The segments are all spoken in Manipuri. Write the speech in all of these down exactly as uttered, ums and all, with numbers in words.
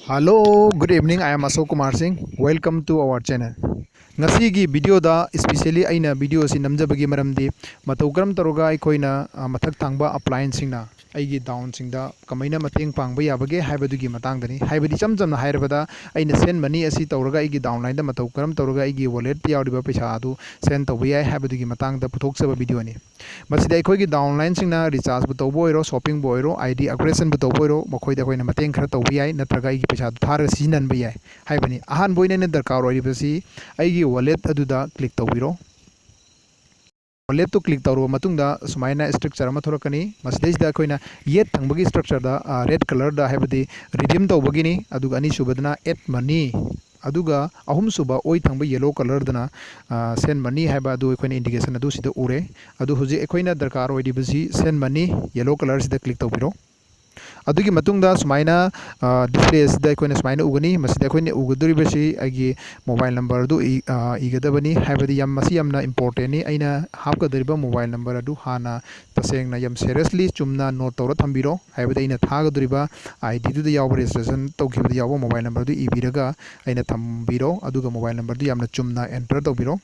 Hello, good evening. I am Ashok Kumar Singh. Welcome to our channel. ꯉꯁꯤꯒꯤ ꯚꯤꯗꯤꯑꯣꯗ specially ꯑꯩꯅ ꯚꯤꯗꯤꯑꯣ ꯑꯁꯤ ꯅꯝꯖꯕꯒꯤ ꯃꯔꯝꯗꯤ, ꯃꯇꯧ ꯀꯔꯝ ꯇꯧꯔꯒ ꯑꯩꯈꯣꯏꯅ, ꯑ, ꯃꯊꯛ ꯊꯪꯕ ꯑꯞꯂꯥꯏꯟꯁꯤꯡꯅ ꯑꯩꯒꯤ ꯗꯥꯎꯟꯁꯤꯡꯗ ꯀꯃꯥꯏꯅ ꯃꯇꯦꯡ ꯄꯥꯡꯕ ꯌꯥꯕꯒꯦ ꯍꯥꯏꯕꯗꯨꯒꯤ ꯃꯇꯥꯡꯗꯅꯤ꯫ ꯍꯥꯏꯕꯗꯤ, ꯏꯆꯝ ꯆꯝꯅ ꯍꯥꯏꯔꯕꯗ, ꯑꯩꯅ ꯁꯦꯟ ꯃꯅꯤ ꯑꯁꯤ ꯇꯧꯔꯒ ꯑꯩꯒꯤ ꯗꯥꯎꯟꯂꯥꯏꯟꯗ ꯃꯇꯧ ꯀꯔꯝ ꯇꯧꯔꯒ ꯑꯩꯒꯤ ꯋꯥꯂꯦꯠꯇ ꯌꯥꯎꯔꯤꯕ ꯄꯩꯁꯥ ꯑꯗꯨ ꯁꯦꯟ ꯇꯧꯕ ꯌꯥꯏ ꯍꯥꯏꯕꯗꯨꯒꯤ ꯃꯇꯥꯡꯗ ꯄꯨꯊꯣꯛꯆꯕ ꯚꯤꯗꯤꯑꯣꯅꯤ꯫ ꯃꯁꯤꯗ ꯑꯩꯈꯣꯏꯒꯤ ꯗꯥꯎꯟꯂꯥꯏꯟꯁꯤꯡꯅ ꯔꯤꯆꯥꯔꯖꯄꯨ ꯇꯧꯕ ꯑꯣꯏꯔꯣ, ꯁꯣꯞꯄꯤꯡꯕꯨ ꯑꯣꯏꯔꯣ, ID upgradeꯁꯟꯕꯨ ꯇꯧꯕ ꯑꯣꯏꯔꯣ, ꯃꯈꯣꯏꯗ ꯑꯩꯈꯣꯏꯅ ꯃꯇꯦꯡ ꯈꯔ ꯇꯧꯕ ꯌꯥꯏ, ꯅꯠꯇ꯭ꯔꯒ ꯑꯩꯒꯤ ꯄꯩꯁꯥꯗꯨ ꯊꯥꯔꯒ ꯁꯤꯖꯤꯟꯅꯍꯟꯕ ꯌꯥꯏ ꯍꯥꯏꯕꯅꯤ꯫ ꯑꯍꯥꯟꯕ ꯑꯣꯏꯅ ꯑꯩꯅ ꯗꯔꯀꯥꯔ ꯑꯣꯏꯔꯤꯕꯁꯤ ꯑꯩꯒꯤ ꯋꯥꯂꯦꯠ ꯑꯗꯨꯗ ꯀ꯭ꯂꯤꯛ ꯇꯧꯕꯤꯔꯣ꯫ ꯋꯥꯂꯦꯠꯇꯨ ꯀ꯭ꯂꯤꯛ ꯇꯧꯔꯕ ꯃꯇꯨꯡꯗ ꯁꯨꯃꯥꯏꯅ ꯏꯁꯇ꯭ꯔꯛꯆꯔ ꯑꯃ ꯊꯣꯛꯂꯛꯀꯅꯤ꯫ ꯃꯁꯤꯗꯩꯁꯤꯗ ꯑꯩꯈꯣꯏꯅ ꯌꯦꯠ ꯊꯪꯕꯒꯤ ꯏꯁꯇ꯭ꯔꯛꯆꯔꯗ, ꯑ, ꯔꯦꯗ ꯀꯂꯔꯗ, ꯍꯥꯏꯕꯗꯤ ꯔꯤꯗꯤꯝ ꯇꯧꯕꯒꯤꯅꯤ, ꯑꯗꯨꯒ ꯑꯅꯤꯁꯨꯕꯗꯅ ꯑꯦꯠ ꯃꯅꯤ, ꯑꯗꯨꯒ ꯑꯍꯨꯝꯁꯨꯕ ꯑꯣꯏ ꯊꯪꯕ ꯌꯦꯂꯣ ꯀꯂꯔꯗꯅ, ꯑ, ꯁꯦꯟ ꯃꯅꯤ ꯍꯥꯏꯕ ꯑꯗꯨ ꯑꯩꯈꯣꯏꯅ ꯏꯟꯗꯤꯀꯦꯁꯟ ꯑꯗꯨ ꯁꯤꯗ ꯎꯔꯦ꯫ ꯑꯗꯨ ꯍꯧꯖꯤꯛ ꯑꯩꯈꯣꯏꯅ ꯗꯔꯀꯥꯔ ꯑꯣꯏꯔꯤꯕꯁꯤ ꯁꯦꯟ ꯃꯅꯤ, ꯌꯦꯂꯣ ꯀꯂꯔꯁꯤꯗ ꯀ꯭ꯂꯤꯛ ꯇꯧꯕꯤꯔꯣ꯫ ꯑꯗꯨꯒꯤ ꯃꯇꯨꯡꯗ ꯁꯨꯃꯥꯏꯅ, ꯑ, ꯗꯤꯁꯄ꯭ꯂꯦꯁꯤꯗ ꯑꯩꯈꯣꯏꯅ ꯁꯨꯃꯥꯏꯅ ꯎꯒꯅꯤ꯫ ꯃꯁꯤꯗ ꯑꯩꯈꯣꯏꯅ ꯎꯒꯗꯧꯔꯤꯕꯁꯤ ꯑꯩꯒꯤ ꯃꯣꯕꯥꯏꯜ ꯅꯝꯕꯔ ꯑꯗꯨ ꯏ-, ꯑ, ꯏꯒꯗꯕꯅꯤ꯫ ꯍꯥꯏꯕꯗꯤ ꯌꯥꯝ, ꯃꯁꯤ ꯌꯥꯝꯅ ꯏꯝꯄꯣꯔꯇꯦꯟꯅꯤ꯫ ꯑꯩꯅ ꯍꯥꯞꯀꯗꯧꯔꯤꯕ ꯃꯣꯕꯥꯏꯜ ꯅꯝꯕꯔ ꯑꯗꯨ ꯍꯥꯟꯅ ꯇꯁꯦꯡꯅ ꯌꯥꯝ ꯁꯦꯔꯤꯌꯁꯂꯤ ꯆꯨꯝꯅ ꯅꯣꯠ ꯇꯧꯔ ꯊꯝꯕꯤꯔꯣ꯫ ꯍꯥꯏꯕꯗꯤ ꯑꯩꯅ ꯊꯥꯒꯗꯧꯔꯤꯕ IDꯗꯨꯗ ꯌꯥꯎꯕ, ꯔꯦꯖꯤꯁꯇ꯭ꯔꯦꯁꯟ ꯇꯧꯈꯤꯕꯗ ꯌꯥꯎꯕ ꯃꯣꯕꯥꯏꯜ ꯅꯝꯕꯔ ꯑꯗꯨ ꯏꯕꯤꯔꯒ ꯑꯩꯅ ꯊꯝꯕꯤꯔꯣ꯫ ꯑꯗꯨꯒ ꯃꯣꯕꯥꯏꯜ ꯅꯝꯕꯔꯗꯨ ꯌꯥꯝꯅ ꯆꯨꯝꯅ ꯑꯦꯟꯇꯔ ꯇꯧꯕꯤꯔꯣ꯫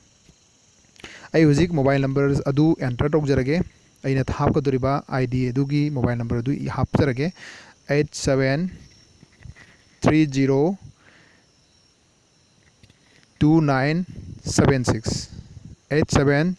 ꯑꯩ ꯍꯧꯖꯤꯛ ꯃꯣꯕꯥꯏꯜ ꯅꯝꯕꯔ ꯑꯗꯨ ꯑꯦꯟꯇꯔ ꯇꯧꯖꯔꯒꯦ꯫ ꯑꯩꯅ ꯍꯥꯞꯀꯗꯧꯔꯤꯕ ID ꯑꯗꯨꯒꯤ ꯃꯣꯕꯥꯏꯜ ꯅꯝꯕꯔ ꯑꯗꯨ ꯏ-, ꯍꯥꯞꯆꯔꯒꯦ꯫ Eight seven three zero two nine seven six, eight seven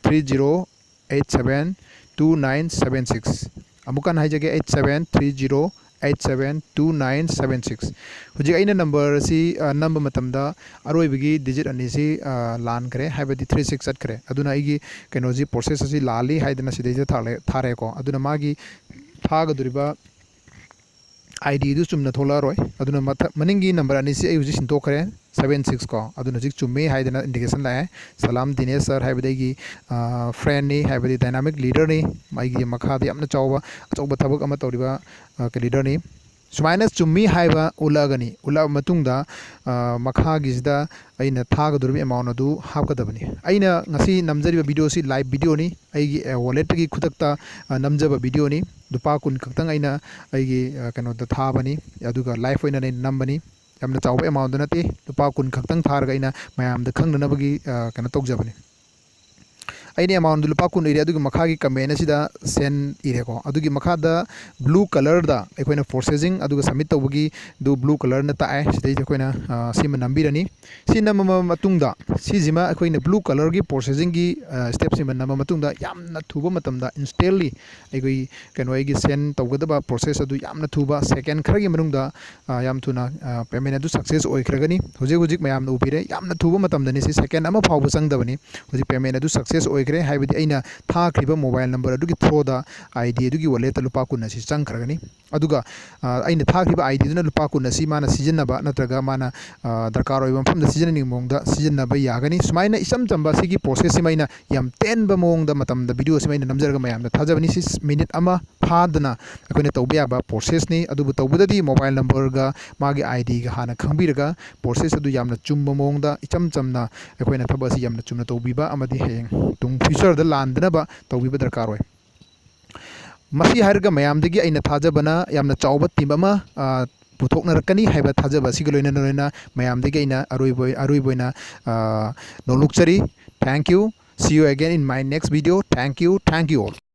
three zero eight seven two nine seven six. ꯑꯃꯨꯛꯀ ꯍꯟꯅ ꯍꯥꯏꯖꯒꯦ, eight seven three zero eight seven two nine seven six. ꯍꯧꯖꯤꯛ ꯑꯩꯅ ꯅꯝꯕꯔ ꯑꯁꯤ, ꯑ, ꯅꯝꯕ ꯃꯇꯝꯗ ꯑꯔꯣꯏꯕꯒꯤ ꯗꯤꯖꯤꯠ ꯑꯅꯤꯁꯤ, ꯑ, ꯂꯥꯟꯈ꯭ꯔꯦ, ꯍꯥꯏꯕꯗꯤ ꯊ꯭ꯔꯤ ꯁꯤꯛꯁ ꯆꯠꯈ꯭ꯔꯦ꯫ ꯑꯗꯨꯅ ꯑꯩꯒꯤ ꯀꯩꯅꯣꯁꯤ, ꯄ꯭ꯔꯣꯁꯦꯁ ꯑꯁꯤ ꯂꯥꯜꯂꯤ ꯍꯥꯏꯗꯅ ꯁꯤꯗꯩꯗ ꯊꯥꯔꯦ-, ꯊꯥꯔꯦꯀꯣ꯫ ꯑꯗꯨꯅ ꯃꯥꯒꯤ ꯊꯥꯒꯗꯧꯔꯤꯕ IDꯗꯨ ꯆꯨꯝꯅ ꯊꯣꯛꯂꯛꯑꯔꯣꯏ꯫ ꯑꯗꯨꯅ ꯃꯊꯛ, ꯃꯅꯤꯡꯒꯤ ꯅꯝꯕꯔ ꯑꯅꯤꯁꯤ ꯑꯩ ꯍꯧꯖꯤꯛ ꯁꯤꯟꯗꯣꯛꯈ꯭ꯔꯦ, ꯁꯕꯦꯟ ꯁꯤꯛꯁ ꯀꯣ꯫ ꯑꯗꯨꯅ ꯍꯧꯖꯤꯛ ꯆꯨꯝꯃꯤ ꯍꯥꯏꯗꯅ ꯏꯟꯗꯤꯀꯦꯁꯟ ꯂꯥꯛꯑꯦ꯫ ꯁꯂꯥꯝ ꯗꯤꯅꯦꯁ ꯁꯔ ꯍꯥꯏꯕꯗꯤ ꯑꯩꯒꯤ, ꯑ, ꯐ꯭ꯔꯦꯟꯅꯤ, ꯍꯥꯏꯕꯗꯤ ꯗꯥꯏꯅꯥꯃꯤꯛ ꯂꯤꯗꯔꯅꯤ꯫ ꯑꯩꯒꯤ ꯃꯈꯥꯗ ꯌꯥꯝꯅ ꯆꯥꯎꯕ, ꯑꯆꯧꯕ ꯊꯕꯛ ꯑꯃ ꯇꯧꯔꯤꯕ, ꯑ, ꯂꯤꯗꯔꯅꯤ꯫ ꯁꯨꯃꯥꯏꯅ ꯆꯨꯝꯃꯤ ꯍꯥꯏꯕ ꯎꯠꯂꯛꯑꯒꯅꯤ꯫ ꯎꯠꯂꯛꯑꯕ ꯃꯇꯨꯡꯗ, ꯑ, ꯃꯈꯥꯒꯤꯁꯤꯗ ꯑꯩꯅ ꯊꯥꯒꯗꯧꯔꯤꯕ amount ꯑꯗꯨ ꯍꯥꯞꯀꯗꯕꯅꯤ꯫ ꯑꯩꯅ ꯉꯁꯤ ꯅꯝꯖꯔꯤꯕ video ꯑꯁꯤ live video ꯅꯤ꯫ ꯑꯩꯒꯤ, ꯑ, wallet ꯇꯒꯤ ꯈꯨꯗꯛꯇ, ꯑ, ꯅꯝꯖꯕ video ꯅꯤ꯫ ꯂꯨꯄꯥ ꯀꯨꯟ ꯈꯛꯇꯪ ꯑꯩꯅ ꯑꯩꯒꯤ, ꯑ, ꯀꯩꯅꯣꯗ ꯊꯥꯕꯅꯤ, ꯑꯗꯨꯒ live ꯑꯣꯏꯅ ꯑꯩꯅ ꯅꯝꯕꯅꯤ꯫ ꯌꯥꯝꯅ ꯆꯥꯎꯕ amount ꯗꯨ ꯅꯠꯇꯦ, ꯂꯨꯄꯥ ꯀꯨꯟ ꯈꯛꯇꯪ ꯊꯥꯔꯒ ꯑꯩꯅ ꯃꯌꯥꯝꯗ ꯈꯪꯅꯅꯕꯒꯤ, ꯑ, ꯀꯩꯅꯣ ꯇꯧꯖꯕꯅꯤ꯫ ꯑꯩꯅ amount ꯗꯨ ꯂꯨꯄꯥ ꯀꯨꯟ ꯏꯔꯦ, ꯑꯗꯨꯒꯤ ꯃꯈꯥꯒꯤ comment ꯑꯁꯤꯗ send ꯏꯔꯦꯀꯣ꯫ ꯑꯗꯨꯒꯤ ꯃꯈꯥꯗ blue colour ꯗ ꯑꯩꯈꯣꯏꯅ processing ꯑꯗꯨꯒ submit ꯇꯧꯕꯒꯤ ꯗꯨ blue colour ꯅ ꯇꯥꯛꯑꯦ꯫ ꯁꯤꯗꯩꯗ ꯑꯩꯈꯣꯏꯅ, ꯑ, ꯁꯤꯃ ꯅꯝꯕꯤꯔꯅꯤ꯫ ꯁꯤ ꯅꯝꯃꯕ ꯃꯇꯨꯡꯗ, ꯁꯤꯁꯤꯃ ꯑꯩꯈꯣꯏꯅ blue colour ꯒꯤ processing ꯒꯤ, ꯑ, step ꯁꯤꯃ ꯅꯝꯃ ꯃꯇꯨꯡꯗ, ꯌꯥꯝꯅ ꯊꯨꯕ ꯃꯇꯝꯗ, instantly ꯑꯩꯈꯣꯏ ꯀꯩꯅꯣ, ꯑꯩꯒꯤ send ꯇꯧꯒꯗꯕ process ꯑꯗꯨ ꯌꯥꯝꯅ ꯊꯨꯕ, second ꯈꯔꯒꯤ ꯃꯅꯨꯡꯗ, ꯑ, ꯌꯥꯝ ꯊꯨꯅ, ꯑ, payment ꯑꯗꯨ success ꯑꯣꯏꯈ꯭ꯔꯒꯅꯤ꯫ ꯍꯧꯖꯤꯛ ꯍꯧꯖꯤꯛ ꯃꯌꯥꯝꯅ ꯎꯕꯤꯔꯦ, ꯌꯥꯝꯅ ꯊꯨꯕ ꯃꯇꯝꯗꯅꯤ꯫ ꯁꯤ second ꯑꯃ ꯐꯥꯎꯕ ꯆꯪꯗꯕꯅꯤ꯫ ꯍꯧꯖꯤꯛ payment ꯑꯗꯨ success ꯑꯣꯏꯈ꯭ꯔꯦ, ꯍꯥꯏꯕꯗꯤ ꯑꯩꯅ ꯊꯥꯈ꯭ꯔꯤꯕ mobile number ꯑꯗꯨꯒꯤ through ꯗ ID ꯑꯗꯨꯒꯤ wallet ꯇ ꯂꯨꯄꯥ ꯀꯨꯟ ꯑꯁꯤ ꯆꯪꯈ꯭ꯔꯒꯅꯤ꯫ ꯑꯗꯨꯒ, ꯑ, ꯑꯩꯅ ꯊꯥꯈꯤꯕ ID ꯗꯨꯅ ꯂꯨꯄꯥ ꯀꯨꯟ ꯑꯁꯤ ꯃꯥꯅ ꯁꯤꯖꯤꯟꯅꯕ ꯅꯠꯇ꯭ꯔꯒ ꯃꯥꯅ, ꯑ, ꯗꯔꯀꯥꯔ ꯑꯣꯏꯕ ꯃꯐꯝꯗ ꯁꯤꯖꯤꯟꯅꯅꯤꯡꯕ ꯃꯑꯣꯡꯗ ꯁꯤꯖꯤꯟꯅꯕ ꯌꯥꯒꯅꯤ꯫ ꯁꯨꯃꯥꯏꯅ ꯏꯆꯝ ꯆꯝꯕ ꯁꯤꯒꯤ process ꯁꯤꯃ ꯑꯩꯅ ꯌꯥꯝ ꯇꯦꯟꯕ ꯃꯑꯣꯡꯗ ꯃꯇꯝꯗ video ꯁꯤꯃ ꯑꯩꯅ ꯅꯝꯖꯔꯒ ꯃꯌꯥꯝꯗ ꯊꯥꯖꯕꯅꯤ꯫ ꯁꯤ minute ꯑꯃ ꯐꯥꯗꯅ ꯑꯩꯈꯣꯏꯅ ꯇꯧꯕ ꯌꯥꯕ process ꯅꯤ꯫ ꯑꯗꯨꯕꯨ ꯇꯧꯕꯗꯗꯤ mobile number ꯒ ꯃꯥꯒꯤ ID ꯒ ꯍꯥꯟꯅ ꯈꯪꯕꯤꯔꯒ, process ꯑꯗꯨ ꯌꯥꯝꯅ ꯆꯨꯝꯕ ꯃꯑꯣꯡꯗ, ꯏꯆꯝ ꯆꯝꯅ ꯑꯩꯈꯣꯏꯅ ꯊꯕꯛ ꯑꯁꯤ ꯌꯥꯝꯅ ꯆꯨꯝꯅ ꯇꯧꯕꯤꯕ ꯑꯃꯗꯤ ꯍꯌꯦꯡ ꯇꯨꯡ future ꯗ ꯂꯥꯟꯗꯅꯕ ꯇꯧꯕꯤꯕ ꯗꯔꯀꯥꯔ ꯑꯣꯏ꯫ ꯃꯁꯤ ꯍꯥꯏꯔꯒ ꯃꯌꯥꯝꯗꯒꯤ ꯑꯩꯅ ꯊꯥꯖꯕꯅ, ꯌꯥꯝꯅ ꯆꯥꯎꯕ team ꯑꯃ, ꯑ, ꯄꯨꯊꯣꯛꯅꯔꯛꯀꯅꯤ ꯍꯥꯏꯕ ꯊꯥꯖꯕ ꯑꯁꯤꯒ ꯂꯣꯏꯅꯅ, ꯂꯣꯏꯅꯅ ꯃꯌꯥꯝꯗꯒꯤ ꯑꯩꯅ ꯑꯔꯣꯏꯕ, ꯑꯔꯣꯏꯕ ꯑꯣꯏꯅ, ꯑ, ꯅꯣꯂꯨꯛꯆꯔꯤ꯫ Thank you. See you again in my next video. Thank you. Thank you all.